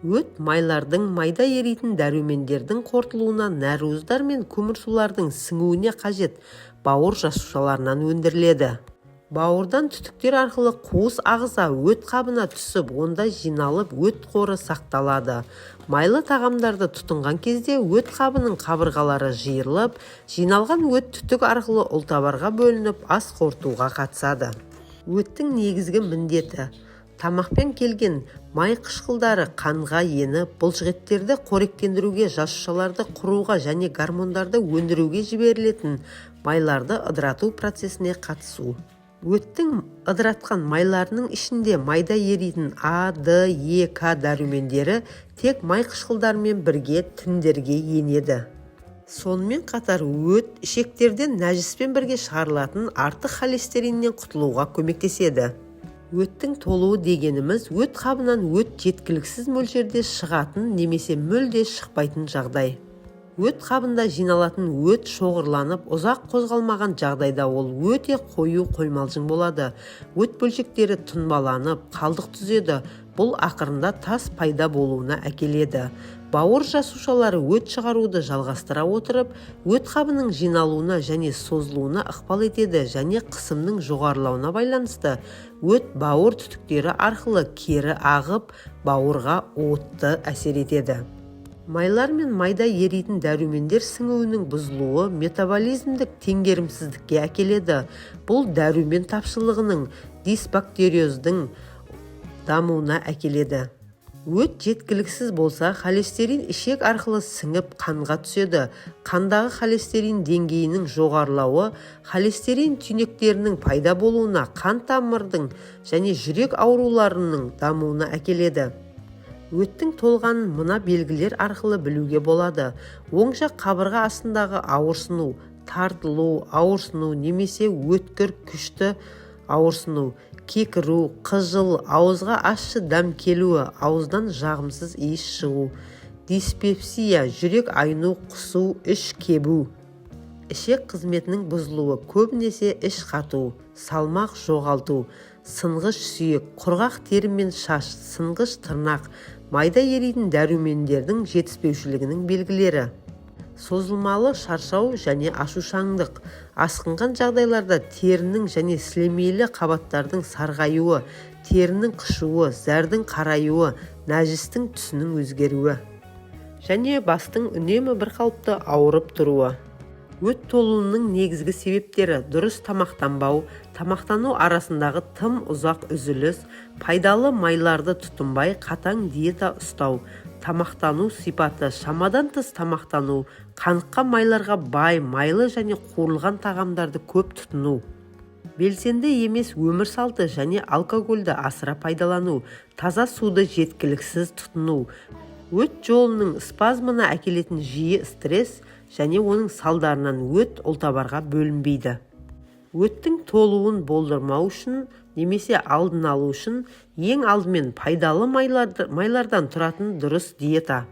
Өт майлардың, майда еритін дәрумендердің қорытылуына, нәруыздар мен көмірсулардың сіңуіне қажет бауыр жасушаларынан өндіріледі. Бауырдан түтіктер арқылы қуыс ағза өт қабына түсіп, онда жиналып, өт қоры сақталады. Майлы тағамдарды тұтынған кезде өт қабының қабырғалары жиырылып, жиналған өт түтік арқылы ұлтабарға бөлініп, ас қорытуға қатысады. Өттің негізгі міндеті: тамақпен келген май қышқылдары қанға еніп, бұлшықеттерді қоректендіруге, жасушаларды құруға және гормондарды өндіруге жіберілетін майларды ыдырату процесіне қатысу. Өттің ыдыратқан майларының ішінде майда еритін А, Д, Е, К дәрумендері тек май қышқылдарымен бірге тіндерге енеді. Сонымен қатар өт ішектерден нәжіспен бірге шығарылатын артық холестериннен құтылуға көмектеседі. Өттің толуы дегеніміз – өт қабынан өт жеткіліксіз мөлшерде шығатын немесе мүлде шықпайтын жағдай. Өт қабында жиналатын өт шоғырланып, ұзақ қозғалмаған жағдайда ол өте қою қоймалжың болады. Өт бөлшектері тұнбаланып, қалдық түзеді. Бұл ақырында тас пайда болуына әкеледі. Бауыр жасушалары өт шығаруды жалғастыра отырып, өт қабының жиналуына және созылуына ықпал етеді және қысымның жоғарылауына байланысты өт бауыр түтіктері арқылы кері ағып, бауырға уытты әсер етеді. Майлар мен майда еритін дәрумендер сіңуінің бұзылуы метаболизмдік теңгерімсіздікке әкеледі. Бұл дәрумен тапшылығының, дисбактериоздың дамуына әкеледі. Өт жеткіліксіз болса, холестерин ішек арқылы сіңіп, қанға түседі. Қандағы холестерин деңгейінің жоғарылауы холестерин түйнектерінің пайда болуына, қан тамырдың және жүрек ауруларының дамуына әкеледі. Өттің толғанын мына белгілер арқылы білуге болады: оң жақ қабырға астындағы ауырсыну, тартылу, ауырсыну немесе өткір күшті ауырсыну, кекіру, қыжыл, ауызға ащы дәм келуі, ауыздан жағымсыз иіс шығу, диспепсия, жүрек айну, құсу, іш кебу, ішек қызметінің бұзылуы, көбінесе іш қату, салмақ жоғалту, сынғыш сүйек, құрғақ тері мен шаш, сынғыш тырнақ, майда еритін дәрумендердің жетіспеушілігінің белгілері, созылмалы шаршау және ашушаңдық, асқынған жағдайларда терінің және сілемейлі қабаттардың сарғаюы, терінің қышуы, зәрдің қараюы, нәжістің түсінің өзгеруі және бастың үнемі бірқалыпты ауырып тұруы. Өт толуының негізгі себептері: дұрыс тамақтанбау, тамақтану арасындағы тым ұзақ үзіліс, пайдалы майларды тұтынбай, қатаң диета ұстау, тамақтану сипаты, шамадан тыс тамақтану, қаныққан майларға бай майлы және қуырылған тағамдарды көп тұтыну, белсенді емес өмір салты және алкогольді асыра пайдалану, таза суды жеткіліксіз тұтыну, өт жолының спазмына әкелетін жиі стресс және оның салдарынан өт ұлтабарға бөлінбейді. Өттің толуын болдырмау үшін немесе алдын алу үшін ең алдымен пайдалы майлардан тұратын дұрыс диета.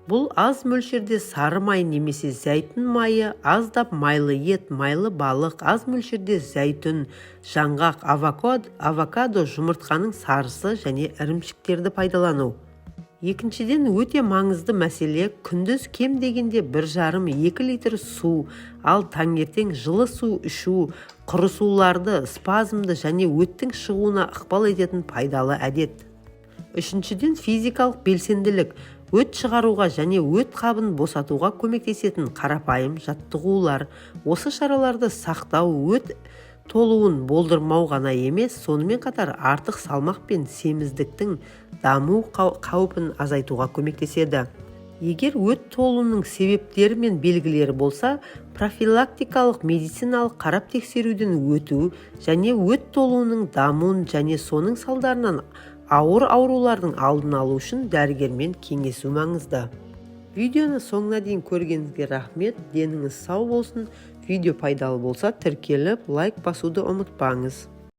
Бұл аз мөлшерде сары май немесе зәйтүн майы, аздап майлы ет, майлы балық, аз мөлшерде зәйтүн, жаңғақ, авокадо, жұмыртқаның сарысы және ірімшіктерді пайдалану. Екіншіден, өте маңызды мәселе: күндіз кем дегенде 1,5-2 литр су, ал таңертең жылы су ішу құрысуларды, спазмды және өттің шығуына ықпал ететін пайдалы әдет. Үшіншіден, физикалық белсенділік, өт шығаруға және өт қабын босатуға көмектесетін қарапайым жаттығулар. Осы шараларды сақтау өт толуын болдырмау ғана емес, сонымен қатар артық салмақ пен семіздіктің даму қаупін азайтуға көмектеседі. Егер өт толуының себептері мен белгілері болса, профилактикалық медициналық қарап тексеруден өту және өт толуының дамуын және соның салдарынан ауыр аурулардың алдын алу үшін дәрігермен кеңесу маңызды. Видеоны соңына дейін көргеніңізге рахмет, деніңіз сау болсын! Видео пайдалы болса, тіркеліп, лайк басуды ұмытпаңыз.